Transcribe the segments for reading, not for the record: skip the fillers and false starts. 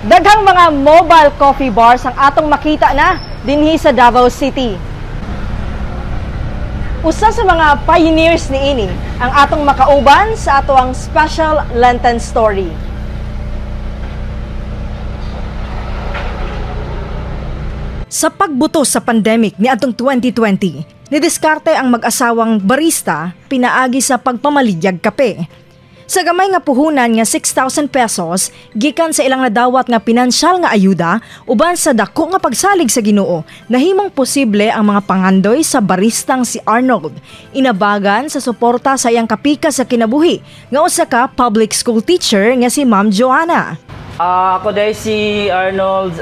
Daghang mga mobile coffee bars ang atong makita na dinhi sa Davao City. Usa sa mga pioneers niini ang atong makauban sa atoang special Lenten story. Sa pagbuto sa pandemic niadtong 2020, nidiskarte ang mag-asawang barista pinaagi sa pagpamaligyag kape. Sa gamay nga puhunan nga 6,000 pesos gikan sa ilang nadawat nga pinansyal nga ayuda uban sa dako nga pagsalig sa Ginoo, nahimong posible ang mga pangandoy sa baristang si Arnold. Inabagan sa suporta sa iyang kapika sa kinabuhi nga usa ka public school teacher nga si Ma'am Joanna. Ako dahil si Arnold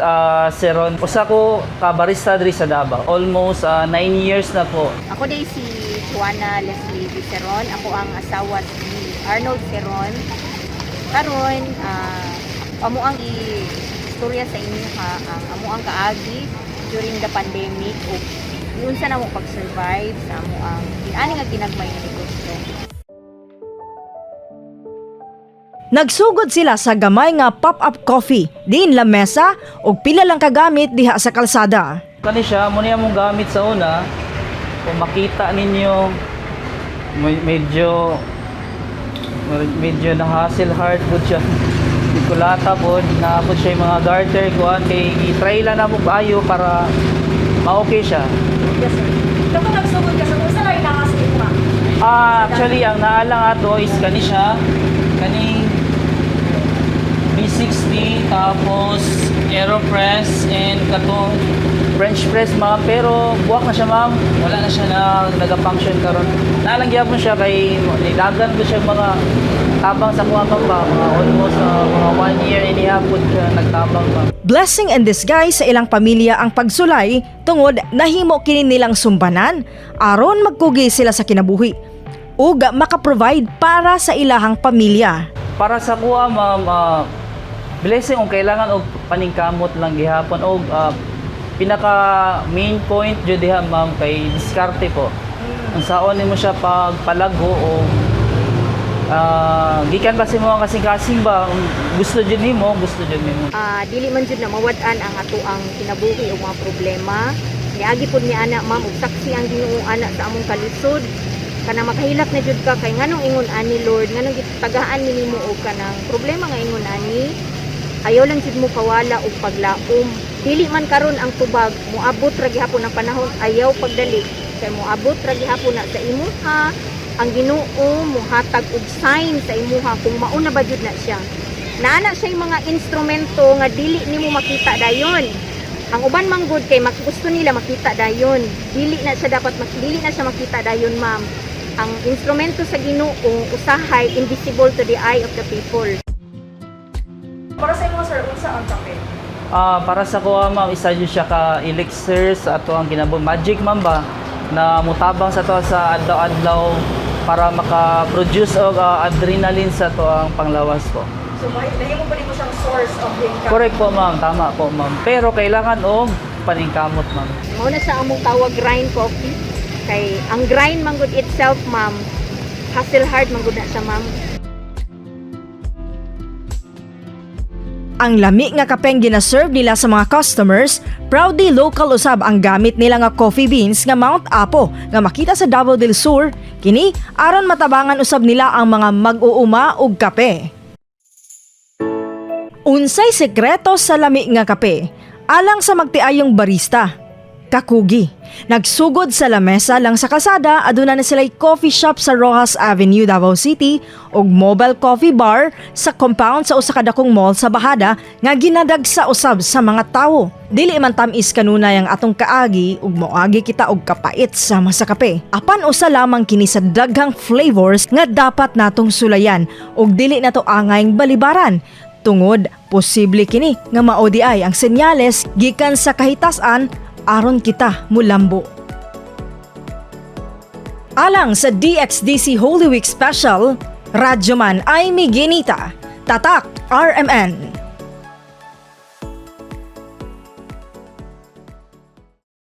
Seron. Usa ko ka barista diri sa Davao. Almost 9 years na po. Ako day si Juana Leslie Viceron. Ako ang asawa ni Arnold Ceron. Karon, amo ang istorya sa inyo ha, ang amo ang kaagi during the pandemic ug unsa na mo pag-survive sa amo ang ani nga ginagmay nga negosyo. Nagsugod sila sa gamay nga pop-up coffee, diin lamesa ug pila lang kagamit diha sa kalsada. Kani siya, mo niya mong gamit sa una. Kung makita ninyo, medyo medyo na hustle hard po siya. Dikulata po, na po siya yung mga garter kuan kay i-try lang na mo ayo para ma-okay siya. Yes, sir. Kapag nagsugod ka sa unsa lang naa sa imo? Actually, ang naalang ato is kani siya, kaning V60, tapos Aeropress, and katong French press, ma'am. Pero buwak na siya, ma'am. Wala na siya na naga-function karon. Naalang gyapon siya kay nidagan ko siya mga tabang sa kuha, ma'am, ba. Mga almost mga 1 year and a half po siya nagtabang ba. Blessing in disguise sa ilang pamilya ang pagsulay tungod nahimo kini nilang sumbanan aron magkugi sila sa kinabuhi ug maka-provide para sa ilahang pamilya. Para sa kuha, ma'am, blessing kung kailangan og paningkamot lang gihapon og pinaka main point jud diha, ma'am, kay diskarte po. Ang saon nimo siya pagpalago o gikan ba sa mga kasing-kasing ba, kung gusto jud nimo, gusto jud nimo. Dili man jud na mawad-an ang ato ang kinabuhi o mga problema. Niagi pud ni ana, ma'am, ug saksi ang Ginoo ana sa among kalisod. Kana makahilak na jud ka kay nganong ingon ani, Lord, nganong gitagaan ni nimo og kanang problema nga ingon ani. Ayaw lang jud mo kawala og paglaom. Dili man karon ang tubag, moabot ra gihapon ang panahon, ayaw pagdali. Kay moabot ra gihapon na sa imuha ang Ginoo mohatag og sign sa imuha kung mauna ba jud na siya. Naana siya yung mga instrumento nga dili nimo makita dayon. Ang uban man gud kay gusto nila makita dayon. Dili na siya dapat dili na siya makita dayon, ma'am. Ang instrumento sa Ginoo usahay invisible to the eye of the people. Para sa imo, sir, unsa ang kape? Para sa kuha, ma'am, isa jud siya ka elixir sa ato ang kinabuhi. Magic, ma'am, ba na mutabang sa ato sa adlaw-adlaw para maka-produce og adrenaline sa ato ang panglawas po. So nahimo pa nimo siyang source of income. Correct po, ma'am, tama po, ma'am. Pero kailangan og paningkamot, ma'am. Mao na sa among tawag grind coffee. Kay ang grind man gud itself, ma'am, hustle hard man gud na siya, ma'am. Ang lami nga kapeng gina-serve nila sa mga customers, proudly local usab ang gamit nila nga coffee beans nga Mount Apo nga makita sa Davao del Sur. Kini aron matabangan usab nila ang mga mag-uuma og kape. Unsay sekreto sa lami nga kape? Alang sa magtiayong barista. Kakugi. Nagsugod sa lamesa lang sa kalsada, aduna na sila'y coffee shop sa Rojas Avenue, Davao City ug mobile coffee bar sa compound sa usa ka dakong mall sa Bahada nga ginadagsa usab sa mga tawo. Dili man tam-is kanunay ang atong kaagi ug moagi kita og kapait sama sa kape. Apan usa lamang kini sa daghang flavors nga dapat natong sulayan ug dili nato angayng balibaran tungod posible kini nga mao di ay ang senyales gikan sa kahitasan aron kita mulambo. Alang sa DXDC Holy Week Special, Radyoman Aimee Ginita, Tatak RMN.